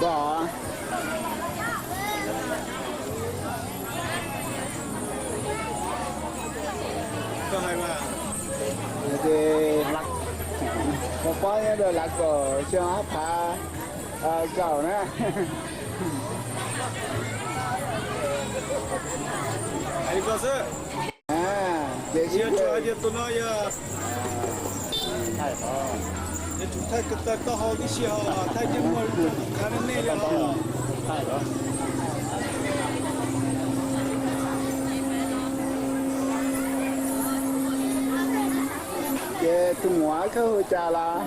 Pom. Ces pov pob nyob rau lav kaum xyoo ob phav kaum na. Ces sib, thaij koj hau tib si os, thaij coj muag rau tus khav nej li os. Ces tus muam koj hu cas los?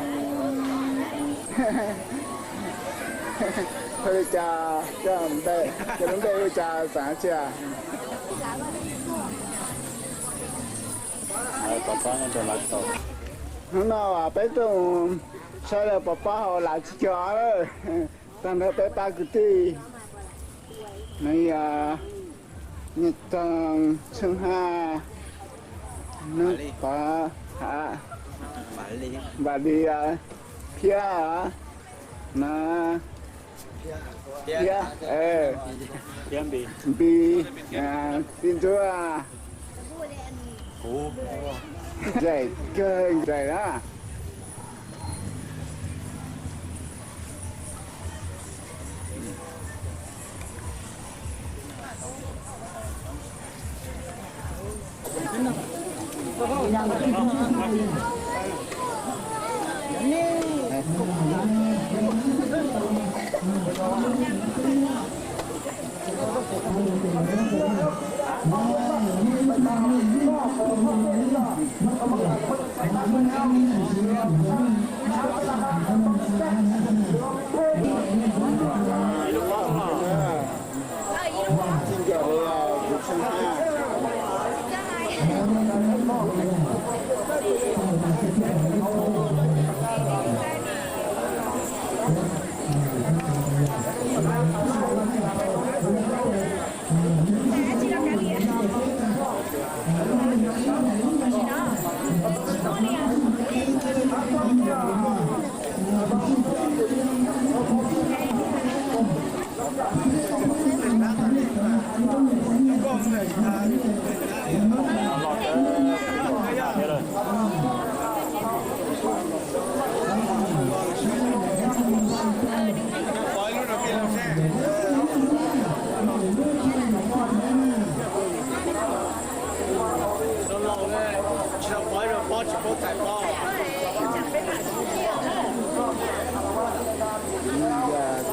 Hu li cas? Koj lub npe hu cas xav tsis? Hnub no peb tuaj saib lawv pov pob hauv lav tsis cog lawm. Tag nrho peb pab kwv tij, nws yog Nyiaj Toog, Tsheej Haj, Neej Pov, Vam Lis, Phiab, na, Phiab, Npis, Txiv Ntsuab, Zais kawg Zais na.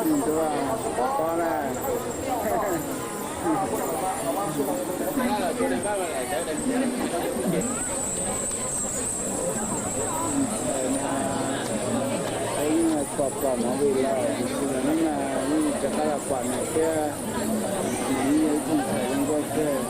Tij Ntuab pov pob na. Peb yeej pom pom movie lawm, tiam sis mas hnub no yeej rov qab los pom nws thiab. Nws yeej yog ib tug ntxhais zoo nkauj kawg.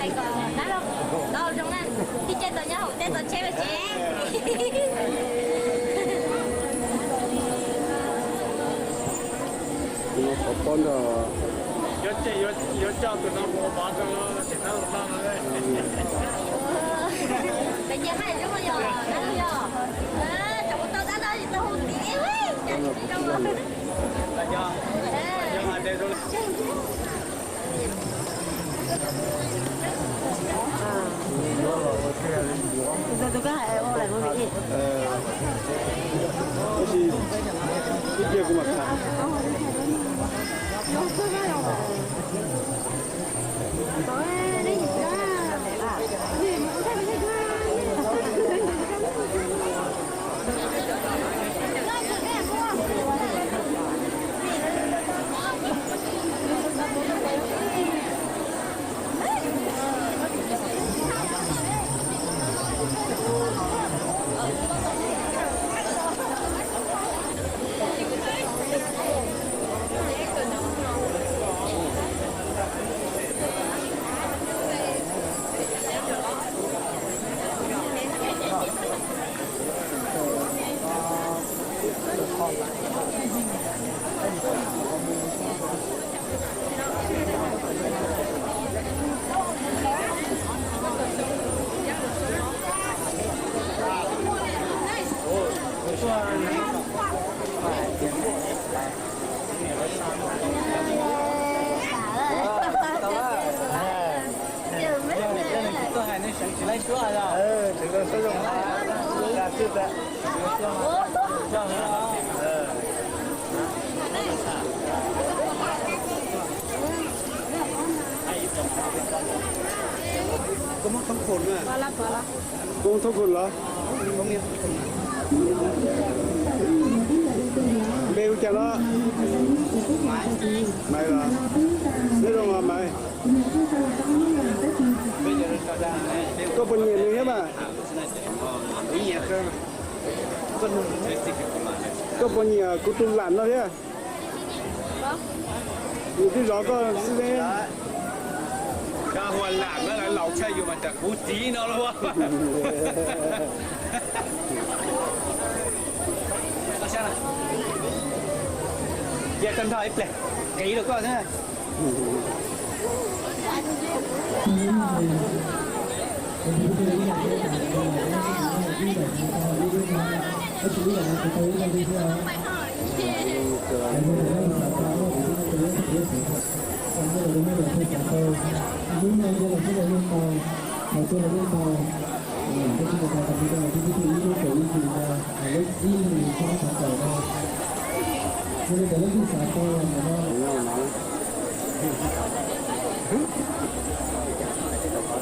Tais kom nab los tau zoo na, tij caij tau nyob hauv caij tau tsheb lawm tsev. Tus no pov pob nrog. Yuav coj tus no mus pov rau tsev nab los no. Pes cia haj zoo yog nab los yog. Tau tau dab dab tsis tau hu tiv. Koj muab thoob khum los? Npe hu cas no? Maiv los? Nyob zoo os Maiv. Koj puas nyiam nws thiab mas? Koj puas nyiam kuv tus lam no thiab? Nws twb zov koj xwb ne. Koj hu lam no lawv laus tshaj yus mas tsam kuv txiv no los. Cia koj nrog ib pliag qiv rau koj thiab.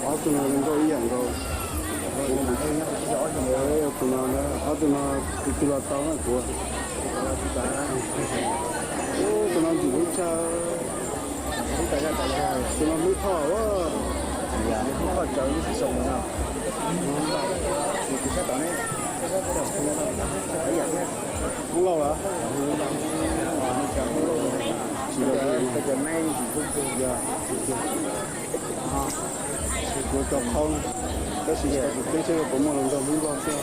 Ob tug no zoo nkauj ib yam nkaus. Tus no, ob tug no tus twg los tau na kuv. Tus no ntxim hlub tshaj. Tus no hlub Thoj. Hmoob Lauj los? Tsis, kuv tso qhaub, tab sis tsis tau tseeb seb puas muaj hluas nraug Hmoob Lauj xwb.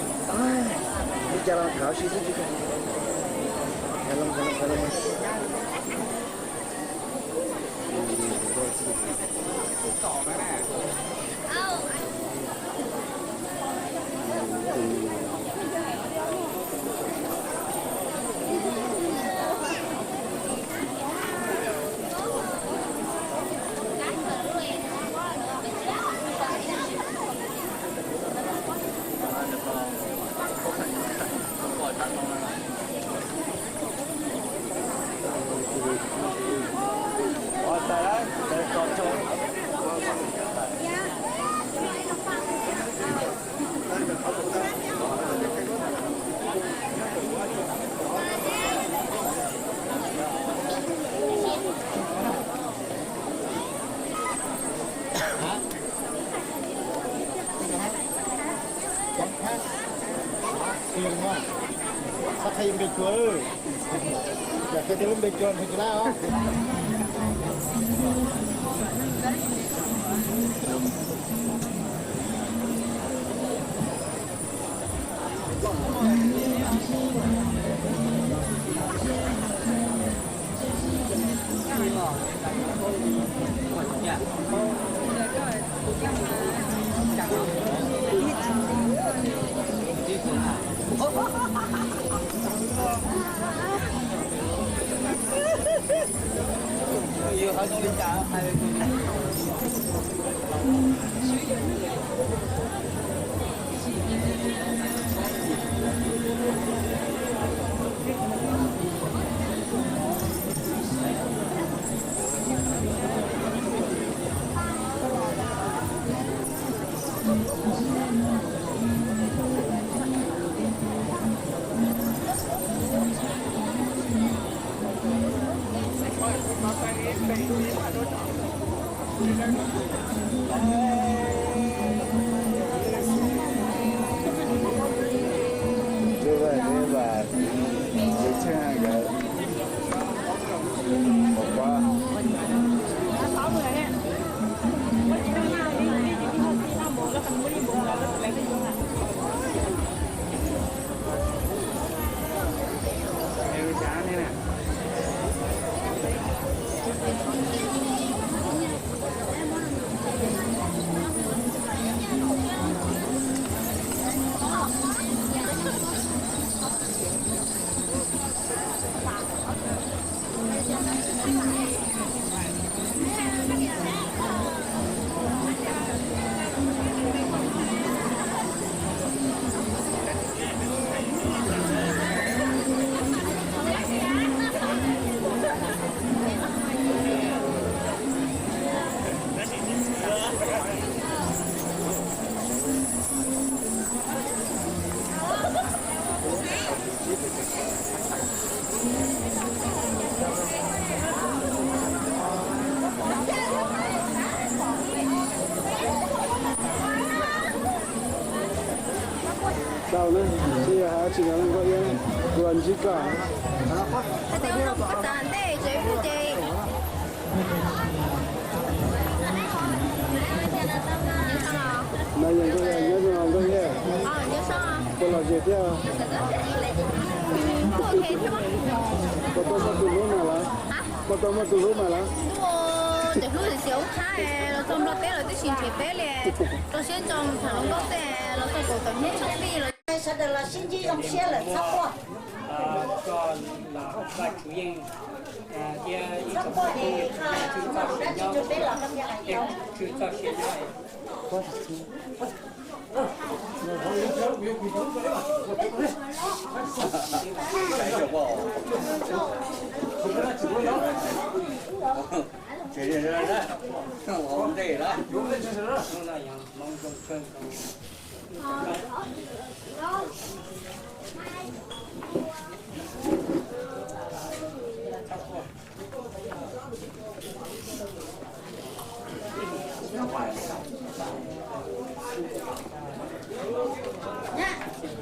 Xav qhia npe cua, yog qhia tej lub npe cua nrog cov lab os. Tau na, twb yog hais tsis los nkauj iab, kuv los ntsib koj. Hais tias ua zoo kuv txav ntej tsev pub ces. Mas yog nkauj iab, nyob zoo nkauj iab. Puas lom zem thiab? Puas tau muaj tus hlub mas lawm? Puas tau muaj tus hlub mas lawm? Cov hlub xiav ub qhab los txog Nplog teb los twb tsis nrhiav peb li. Rau siab ntso tham hluas nkauj tej los txog kaum tawm hnub tshaj tij los. Sawv daws los sib ntsib zoo siab lawm txhob quaj. Txhob quaj es txhob ua dab tsi rau peb los koj thiaj hais tias.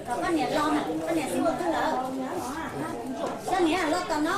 Kom koj niam los, koj niam xub ua twg lawm? Koj niam los tom no.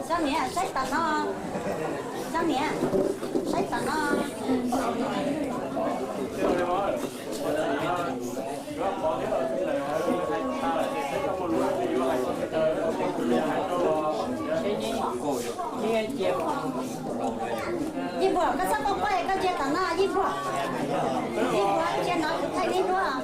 Xab niam, saib tom no. Xab niam, saib tom no. Yij Npuag, koj txhob quaj quaj, koj ntsia tom no, Yij Npuag. Yij Npuag, ntsia no kuv thaij nej duab.